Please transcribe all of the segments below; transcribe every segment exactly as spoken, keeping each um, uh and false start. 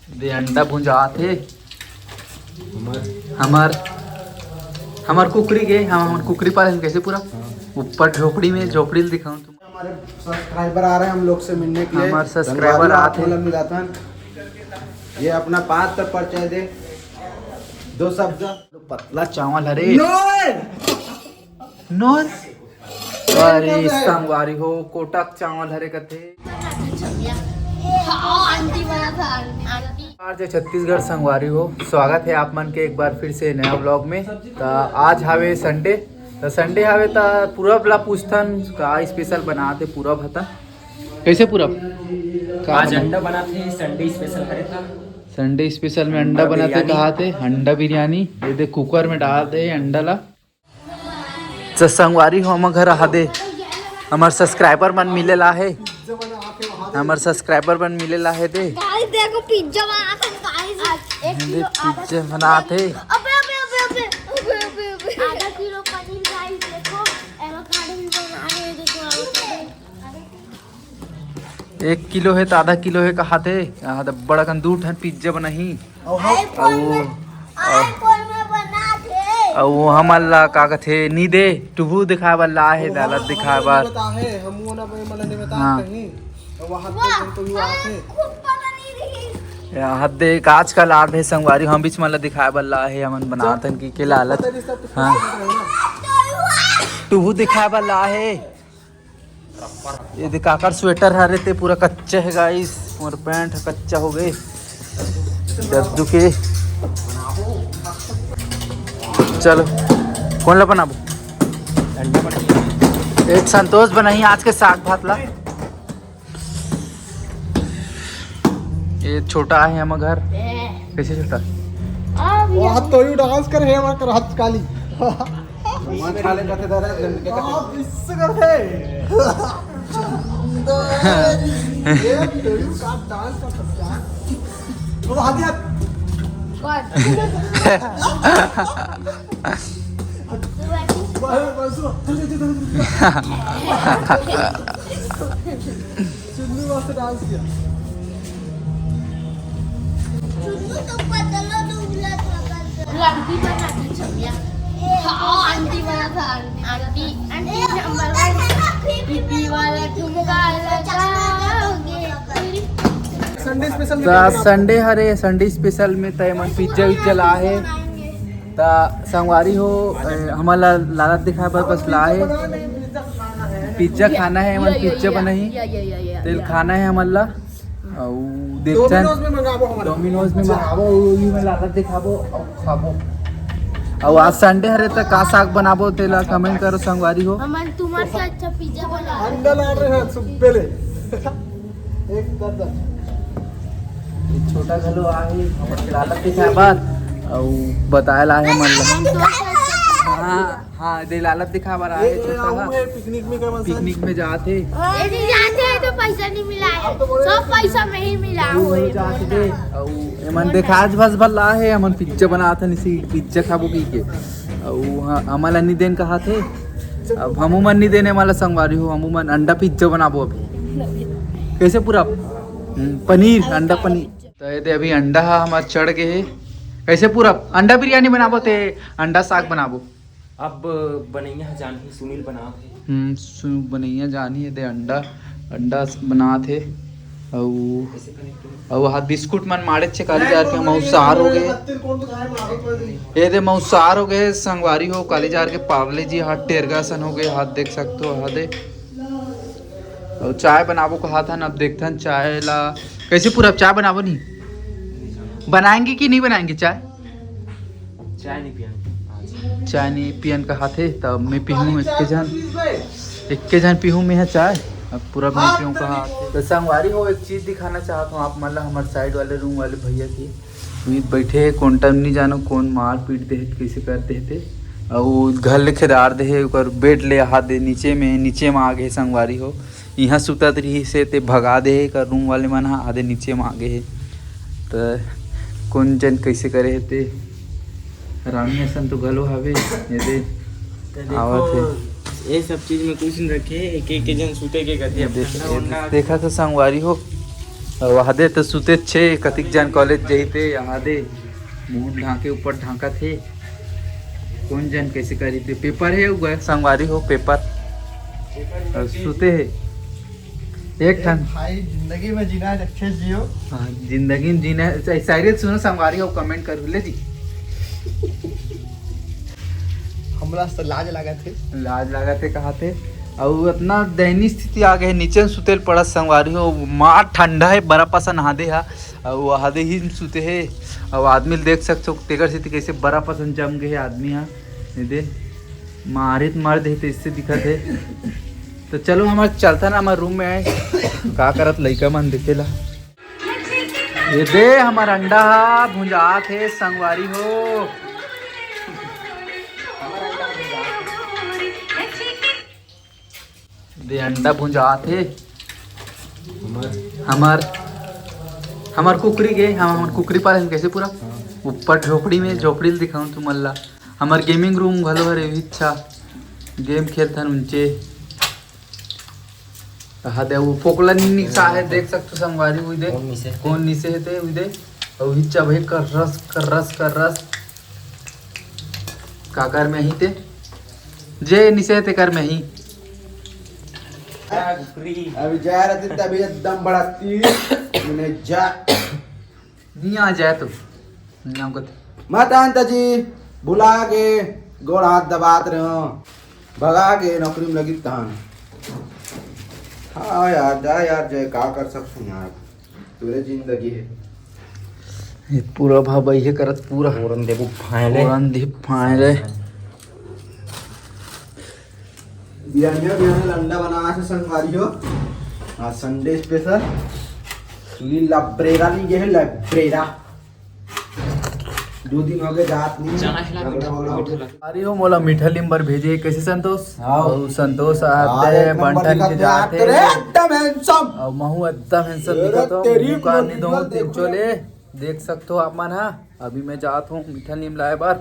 दे अंडा भुंजात हे। हमर हमर कुकरी के, हम हमर कुकरी पालन कैसे पूरा ऊपर झोपड़ी में, झोपड़ी ल दिखाऊं तुम। हमारे सब्सक्राइबर आ रहे हैं हम लोग से मिलने के लिए। हमारे सब्सक्राइबर आते हैं। ये अपना पात्र परिचय दे, दो शब्द। पतला चावल हरे। नोर। अरे संगवारी हो, कोटक चावल हरे कथे। आज छत्तीसगढ़ संगवारी हो, स्वागत है आप मन के एक बार फिर से नया व्लॉग में। त आज हावे संडे, त संडे हावे त पूरब ला पूछथन का स्पेशल बनात हे पूरब ह त। कैसे पूरब? का आज बनात? अंडा बनात हे, संडे स्पेशल हरे त। संडे स्पेशल में अंडा बनात हे, कहात हे अंडा बिरयानी। ये दे कुकर में डालत हे अंडा ला। त संगवारी हो, हमर घर आ दे, हमर सब्सक्राइबर मन मिले ला हे, हमर सब्सक्राइबर मन मिले ला हे दे। गाइस देखो, पिज्जा बनात हे गाइस। एक दे किलो आधा पिज्जा बनात हे। अबे अबे अबे अबे अबे अबे अबे। आधा किलो पनीर गाइस देखो, एवोकाडो भी बना रहे हैं, देखो एवोकाडो। एक किलो हे त आधा किलो हे कहात हे। यहाँ त बड़ा कन दू ठन पिज्जा बनाही। अउ हम- iPhone में, अउ- iPhone में बना थे। अउ वो हमन ला का कथे, नी दे, टुहू दिखाए बर ला हे, अउ लालच हम- दिखाए हमन बर। नहीं बताए, हम वो ना, मतलब, नहीं बताए हाँ। कहीं। अउ वहाँ पे वाह, तुमको भी आते। खुद पता नहीं रही। यहाँ देख, आजकल आत हे संगवारी, हम बीच मन ला दिखाए बर ला हे, हमन बनात हन कि के लालच। पता नहीं, सब तो हाँ। पता नहीं ना। टुहू दिखाए बर ला हे। ये दे काकर स्वेटर हरे ते पूरा कच्चा हे गाइस, मोर पैंट ह कच्चा हो गए दर्द के। चलो, कौन ला बनाबो? एक संतोष बनाही आज के साग भात ला। ये छोटा हे हमर घर। कैसे छोटा? अब वो हाथ तो यू डांस कर हे, हमर कर हाथ काली। मन खा ले कथे दादा, लंड के कथे। आप इससे करते। ये तो यू का डांस कर सकता है। वो हाथ यार। कौन? बाहर, बाहर, बाहर, चल, चल, चल, चल। चुन्नू वास्ते डांस किया। चुन्नू तो पतला दुबला था कल से। लड़की बना था छमिया। हाँ, आंटी बना था, आंटी। आंटी, आंटी नंबर वन। पीपी वाला ठुमका लगाओगे। संडे स्पेशल में त क्या बना? संडे हरे, संडे स्पेशल में तय मन पिज्जा विज्जा ला हे। त संगवारी हो, ए, हमन ला लालच दिखाए बर बस ला हे। पिज्जा खाना है, हमन पिज्जा बनाही। तेल खाना है हमन ला। अउ देखथन। Domino's में मंगाबो हमन। Domino's में मंगाबो, उही में लालच दिखाबो अउ खाबो। अउ आज संडे हरे त का साग बनाबो तेला कमेंट करो संगवारी हो। हमन तुम्हार से अच्छा पिज्जा बना। अंडा ला रहे हैं सुबह ले। एक दर्द। ये छोटा घलो आहे, हमर के लालच दिखाए बर, अउ बताए ला हे हमन ला। हम तो हाँ, हाँ, दे लालच दिखाए बर आहे ये छोटा आऊ हा। है, पिकनिक में क्या मजा है? पिकनिक में जात हे। ये नहीं जाते हैं तो पैसा नहीं मिला है, सब पैसा में ही मिला अउ हुआ है। जात हे, अउ एमन देखाच बस भर ला हे, हमन पिज्जा बनात हन, इसी पिज्जा खाबो की के। अउ हाँ, हमन ला नहीं देन कहा थे। अब हमू मन नहीं देने वाला संगवारी हो, हमू मन अंडा पिज्जा बनाबो अभी। कैसे पूरा? हम्म, पनीर, अंडा पनीर। तो ये दे अभी अंडा हा हमार चढ़ गए हे। कैसे पूरा? अंडा बिरयानी बनाबो ते अंडा साग बनाबो? अब बनैया ह जानही, सुनील बनात हे। हम्म, सु-, बनैया जानही हे दे अंडा, अंडा स-, बनात हे। अउ, अउ हा बिस्कुट मन माड़े छे काली जार के, मौसार हो गए। ये दे मौसार हो गए संगवारी हो, काली जार के पावले जी हा टेरगा सन हो गए, हा देख सकते हो, हा दे। अउ चाय बनाबो कहात हन, अब देखथन चाय ला कैसे पूरा चाय बनाबो नहीं। बनाएंगे कि नहीं बनाएंगे चाय? चाय नहीं पियन। चाय नहीं पियन कहात हे, तब मैं पीहूँ एक झन, एक झन पीहूँ मैं ह चाय। अब पूरा मैं पीहूँ कहात हे। तो संगवारी हो, एक चीज दिखाना चाहत हूँ आप मन ला, हमर साइड वाले रूम वाले भैया की। उही बैठे हे, कोन टाइम नहीं जानो कोन मार पीट दे हे, कैसे कर दे हे ते। अउ घर ले खेदार दे हे, ओकर बेड ले हाथ दे नीचे में, नीचे में आ गए संगवारी हो। इहाँ सुतत रहिस हे ते भगा दे हे, एकर रूम वाले मन ह आधे नीचे म आ गे हे। त कोन जन कइसे करे हे ते। रानी असन तो घलो हवे, ये दे त देखो, आवत हे। ये सब चीज में कुछ नहीं रखे, एक एक जन सुते के गति अब दे-, ठंडा ये वंडा दे-, देखा तो संगवारी हो, अउ वहा दे तो सुते छे, कतिक जन कॉलेज जही ते, यहाँ दे मुंह ढांके ऊपर ढांका थे। कौन जन कैसे करी थे? पेपर है, वो संगवारी हो, पेपर। अउ सुते है एक ठन। भाई, जिंदगी में जीना है, अच्छे जियो। हाँ, जिंदगी में जीना है। शायरी सुनो संगवारी हो, कमेंट करो ले जी। हमला से लाज लागत हे। लाज लागत हे, कहा थे। अउ इतना दयनीय स्थिति आ गए, नीचे में सुतेल पड़ा संगवारी हो। मार ठंडा है, बर्फ असन हादे हा। अउ हादे ही सुते हे। अउ आदमी ल देख सकथो, तेकर सेती कैसे बर्फ असन जम गए हे आदमी हा। ये दे, मारित मार दे, तो इससे दिखत हे। तो चलो, हमार चलता ना, हमार रूम में आए। का करत लइका मन देखे ला। ये दे, हमार अंडा हा भुंजात हे संगवारी हो। दे, अंडा भुंजात हे। हमार, हमार कुकरी के, हम हमार कुकरी पालन कैसे पूरा ऊपर झोपड़ी में, झोपड़ी ल दिखाऊं तुमन ला। हमार गेमिंग रूम घलो हरे, इच्छा गेम खेलथन उंचे। कहा दे, वो फोकला निसा है, देख सकथो संगवारी, उई दे। कौन निसे? कौन निसे हे ते, उई दे। अउ हिच्चा भाई कर रस, कर रस, कर रस। काकर में ही ते? जे निसे हे ते कर में ही। अभी जा रहे थे, तभी एकदम बड़ा तीर। मैंने जा। नहीं आ जाए तो। नहीं हमको तो। मत आंता जी, भुला गे, गोड़ हाथ दबात रहे हो। भगा गे, नौकरी में लगी तहान। हाँ यार, जा यार, जय का कर सकते हैं यार, तेरे जिंदगी है। ये पूरा भाई ये करत पूरा। ओरन देबू फाइले। ओरन दे फाइले। बिहानिया, बिहानिया अंडा बनाना से संगवारी हो। आज संडे स्पेशल। सुनील लब्रेरा नहीं गए हैं, लब्रेरा। दो दिन हो गए जात नहीं। जाना है ना, झगड़ा मीठा, वगड़ा हो मीठा गया। लगा। अरे हो, मोला मीठा लीम बर भेजे, कैसे संतोष? हाँ। अउ संतोष हाँ, आते एक नंबर बंठन दिखत के है जाते। तेरे, एकदम handsome। अउ महू एकदम handsome अरे दिखत हो, तेरी मुँह का बोली निदो बोल तीन देखो। चोले। देख सकते हो आप मन हा, अभी मैं जात हूँ मीठा लीम लाए बर।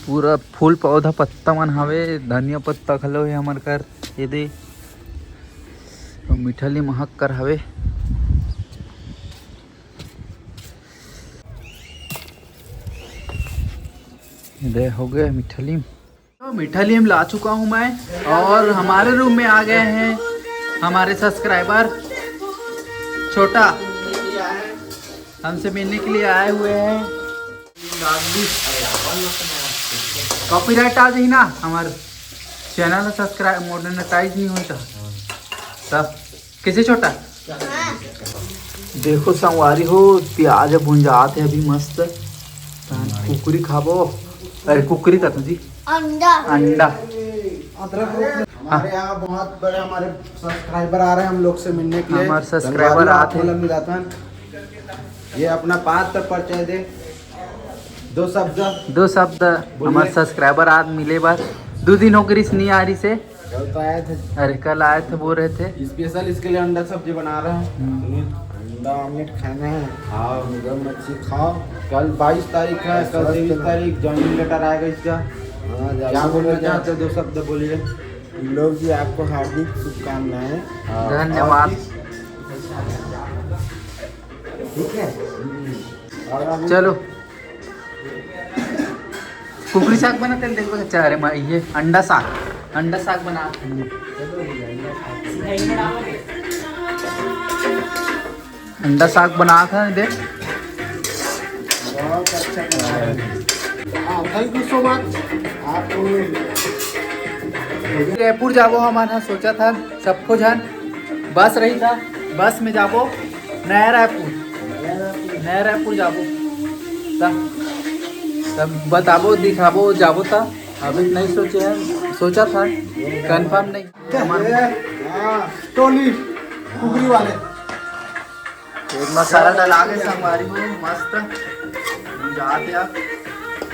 पूरा फूल पौधा पत्ता मन हवे, धनिया पत्ता घलो हे हमर कर, ये दे। अउ मीठा लीम महक कर हवे। ये दे हो गया मीठा लीम। तो मीठा लीम ला चुका हूँ मैं और हमारे रूम में आ गए हैं हमारे सब्सक्राइबर छोटा, हमसे मिलने के लिए आए हुए हैं। कॉपीराइट आ जाही ना, हमारे चैनल सब्सक्राइब मोनेटाइज नहीं होता। तब कैसे छोटा? देखो संगवारी हो, प्याज भुंजात हे अभी मस्त। तहन कुकरी खाबो। अरे कुकरी का तुझी? अंडा। अंडा। हमारे यहाँ बहुत बड़े हमारे सब्सक्राइबर आ रहे हैं हम लोग से मिलने के लिए। हमारे सब्सक्राइबर संगवारी हो, आते हैं। आप मिला था। ये अपना पात्र परिचय दे, दो शब्द। दो शब्द। बोलिए। हमारे सब्सक्राइबर आज मिले बार दो दिन हो गए, नहीं आ रही से। कल तो आए थे। अरे कल आए थे, बोल रहे थे। स्पेशल इसके लिए अंडा सब्जी बना रहे हैं। हम्म। सुनिए। अंडा ऑमलेट खाना है। हाँ। मुर्गा मच्छी खाओ। कल बाईस तारीख है, कल स्वस्थ तेईस रहो। तारीख ज्वाइनिंग लेटर आएगा इसका। हाँ, क्या बोलना चाहते हो? दो शब्द बोलिए। लोग जी, आपको हार्दिक शुभकामनाएं। हाँ। धन्यवाद। और ठीक है। और अभी चलो। कुकरी साग बना तेल देखो। अच्छा, अरे माँ, ये अंडा साग, अंडा साग बना। अंडा साग बना था, देख। बहुत अच्छा बना है। हाँ, thank you so much। आपको रायपुर जाबो हमन ह, सोचा था सबको झन बस रही था, बस में जाबो नया रायपुर, नया रायपुर जाबो। त-, तब बताबो, दिखाबो, जाबो। त अभी नहीं सोचे हैं, सोचा था, कंफर्म नहीं। हाँ, टोली कुकरी वाले। एक मसाला डला के संगवारी हो, मस्त। जात यार।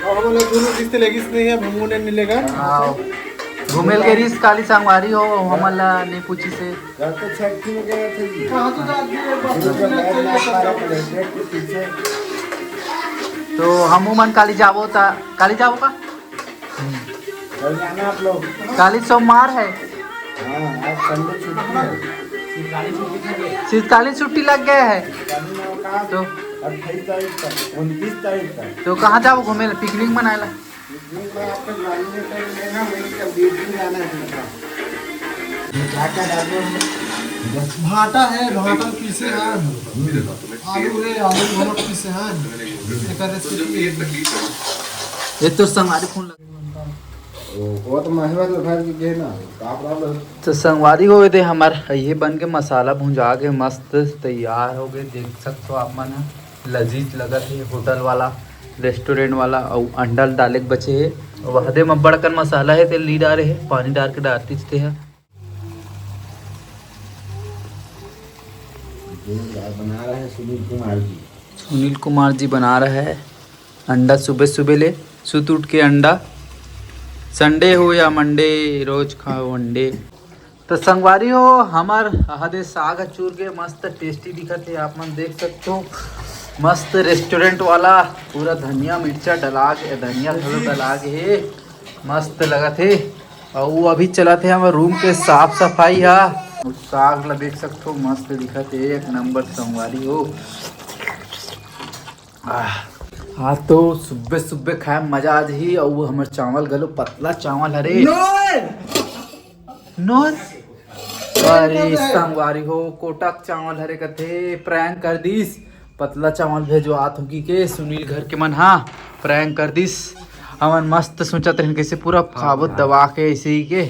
अब हम लोग दोनों किस्ते लेगिस नहीं है, भमू ने मिलेगा। हाँ। घूमेल के रिस काली संगवारी हो, हमन ला नहीं पूछी से। घर तो छठी में गए थे जी। कहाँ तो जात दिए, बस तो मिलना चाहिए सब लोग। तो हमू मन काली जाबो ता, काली जाबो का? कल जाना आप लोग। काली सोमवार है। हाँ, आज संडे छुट्टी है। शीतकालीन छुट्टी लग गया है। शीतकालीन अवकाश तो अट्ठाईस तारीख तक, उनतीस तारीख तक। तो कहाँ जाबो घूमे ला, पिकनिक मनाए ला? पिकनिक में आपको ज्वाइनिंग लेटर लेना, वही तब बीस दिन जाना है अपने पास। क्या क्या डालना है? भाटा है, भाटा पीसे हैं। आलू है, आलू घोलक पीसे हैं। एकर रेसिपी ये तो संगवारी फोन लगे। वो, वो तो महवा तो भर के गे ना, का प्रॉब्लम? तो संगवारी हो, ये दे हमार ये बन के मसाला भुंजा के मस्त तैयार हो गए। देख सकते हो आप मन ह, लजीज लगत है होटल वाला, रेस्टोरेंट वाला। अउ अंडा डाले के बचे है। वहदे में बड़कन मसाला है, तेल नी डारे है, पानी डाल के डालती थे है। ये यार बना रहा है सुनील कुमार जी। सुनील कुमार जी बना रहा है अंडा सुबह सुबह ले, सुत उठ के अंडा। संडे हो या मंडे, रोज खाओ अंडे। तो संगवारी हो, हमार अहदे साग ह चूर के मस्त टेस्टी दिखत है, आप मन देख सकते हो। मस्त रेस्टोरेंट वाला, पूरा धनिया मिर्चा डला के, धनिया घलो डला के है, मस्त लगत है। अउ वो अभी चलत है हमर रूम के साफ सफाई हा। अउ साग ला देख सकते हो, मस्त दिखत है, एक नंबर संगवारी हो। आह, आज तो सुबह सुबह खाए में मजा आ जही। अउ हमर चावल घलो पतला चावल हरे। नोर। अरे संगवारी हो, कोटक चावल हरे कथे, प्रैंक कर दिस। पतला चावल भेजवात हों कहिके सुनील घर के मन हा, प्रैंक कर दिस। हमन मस्त सोचत रहन कैसे पूरा खाबो दबा के ऐसे ही के,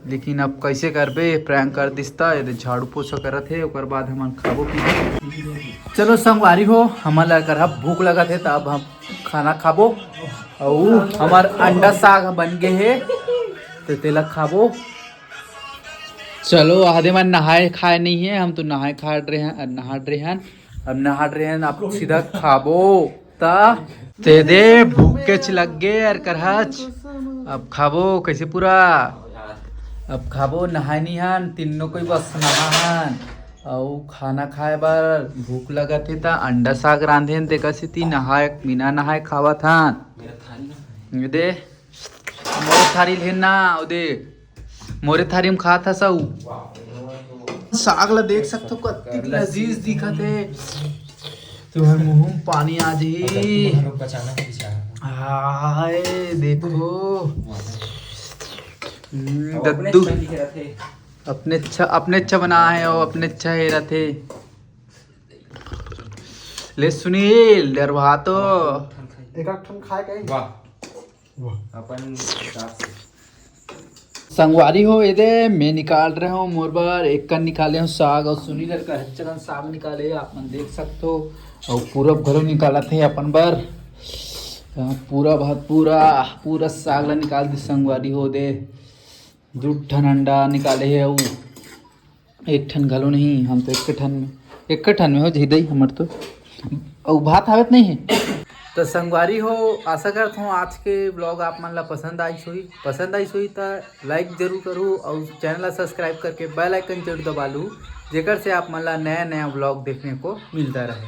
लेकिन अब कैसे करबे, प्रैंक कर दिस त। ये दे झाड़ू पोछा करत हे, ओकर बाद हमन खाबो पीबो। चलो संगवारी हो, हमन ला कर भूख लगत हे, त अब हम खाना खाबो। अउ हमर अंडा साग बन गे हे, त तेला खाबो। चलो, आधे मन नहाए खाए नहीं है, हम तो नहाए खा रहे हैं, नहा रहे हैं। अब नहा रहे हैं, अब सीधा खाबो। ता ते दे भूखे च लग गे यार करहच। अब खाबो कैसे पूरा? अब खाबो, नहाए नहीं हन, तीनों कोई बस नहा हन। अउ खाना खाए बर भूख लगत हे, ता अंडा साग रांधे हन, तेकर सेती नहाए, बिना नहाए खावत हन। ये दे, मोर थारी लेन ना, ओ दे, मोरे थारी में खात हस अउ। साग ला देख सकथो, कतिक लजीज दिखत हे। तुहर मुंह में पानी आ जाही। हाय, देखो। हम्म, दद्दू। अपने अच्छा, अपने अच्छा बना है, अउ अपने अच्छा हे रथे। ले सुनील, डरवा तो। एक ठन खाए के? वाह। वाह। अपन हिसाब से। संगवारी हो, ये दे, मैं निकाल रहे हूँ मोर बर, एक कन निकाले हूँ साग, अउ सुनील हर का हच्चकन साग निकाले, आप मन देख सकते हो। अउ पूरब घलो निकालत हे अपन बर। हाँ, पूरा भात, पूरा, पूरा साग ला निकाल दी संगवारी हो दे। दू ठन अंडा निकाले हे, अउ एक ठन घलो नहीं, हम तो एक ठन में, एक ठन में हो जही दई हमर तो। अउ भात हावत नहीं है। तो संगवारी हो, आशा करत हूँ आज के ब्लॉग आप मन ला पसंद आइस होही। पसंद आइस होही त लाइक जरूर करू, अउ चैनल ला सब्सक्राइब करके बेल आइकन जरूर दबा लू, जेकर से आप मन ला नया नया ब्लॉग देखने को मिलता रहे।